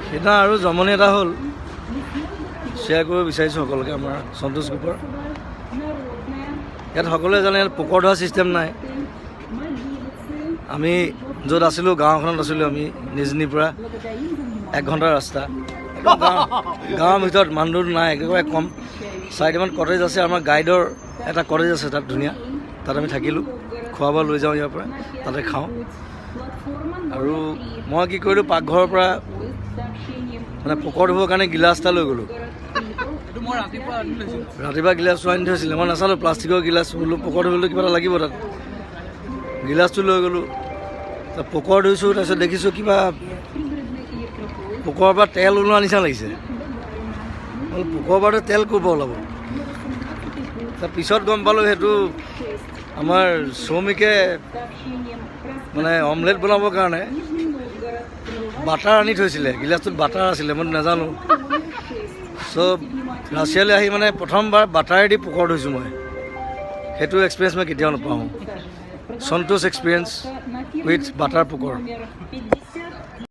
সেইদিনা আৰু জমনি এটা হ'ল, শ্বেয়াৰ কৰিব বিচাৰিছোঁ সকলোকে। আমাৰ সন্তোষ গ্ৰুপৰ ইয়াত সকলোৱে জানে, ইয়াত পোকৰ ধোৱা ছিষ্টেম নাই। আমি য'ত আছিলোঁ, গাঁওখনত আছিলোঁ আমি, নিজনীৰ পৰা 1 ঘণ্টাৰ ৰাস্তা। একদম গাঁৱৰ ভিতৰত, মানুহ নাই, একেবাৰে কম। চাৰিটামান কটেজ আছে। আমাৰ গাইডৰ এটা কটেজ আছে তাত ধুনীয়া, তাত আমি থাকিলোঁ। খোৱা বোৱা লৈ যাওঁ ইয়াৰ পৰা, তাতে খাওঁ। আৰু মই কি কৰিলোঁ, পাকঘৰৰ পৰা মানে পকৰ ধুবৰ কাৰণে গিলাচ এটা লৈ গ'লোঁ। এইটো মই ৰাতিপুৱা আনি লৈছিলোঁ। ৰাতিপুৱা গিলাচটো আনি থৈছিলে, মই নাচালোঁ। প্লাষ্টিকৰ গিলাচ বোলো, পকৰ ধুবলৈ কিবা এটা লাগিব তাত। গিলাচটো লৈ গ'লোঁ, তাত পকৰ ধুইছোঁ। তাৰপিছত দেখিছোঁ কিবা পোকৰ পৰা তেল ওলোৱা নিচিনা লাগিছে। বোলো, পোকৰ পৰাতো তেল ক'ৰ পৰা ওলাব? তাৰ পিছত গম পালোঁ, সেইটো আমাৰ শ্ৰমিকে মানে অমলেট বনাবৰ কাৰণে বাটাৰ আনি থৈছিলে। গিলাচটোত বাটাৰ আছিলে, মই নাজানো। চ' ৰাছিয়ালৈ আহি মানে প্ৰথমবাৰ বাটাৰেদি পোকৰ ধুইছোঁ মই। সেইটো এক্সপিৰিয়েঞ্চ মই কেতিয়াও নাপাওঁ। সন্তোষ এক্সপিৰিয়েঞ্চ উইথ বাটাৰ পোকৰ।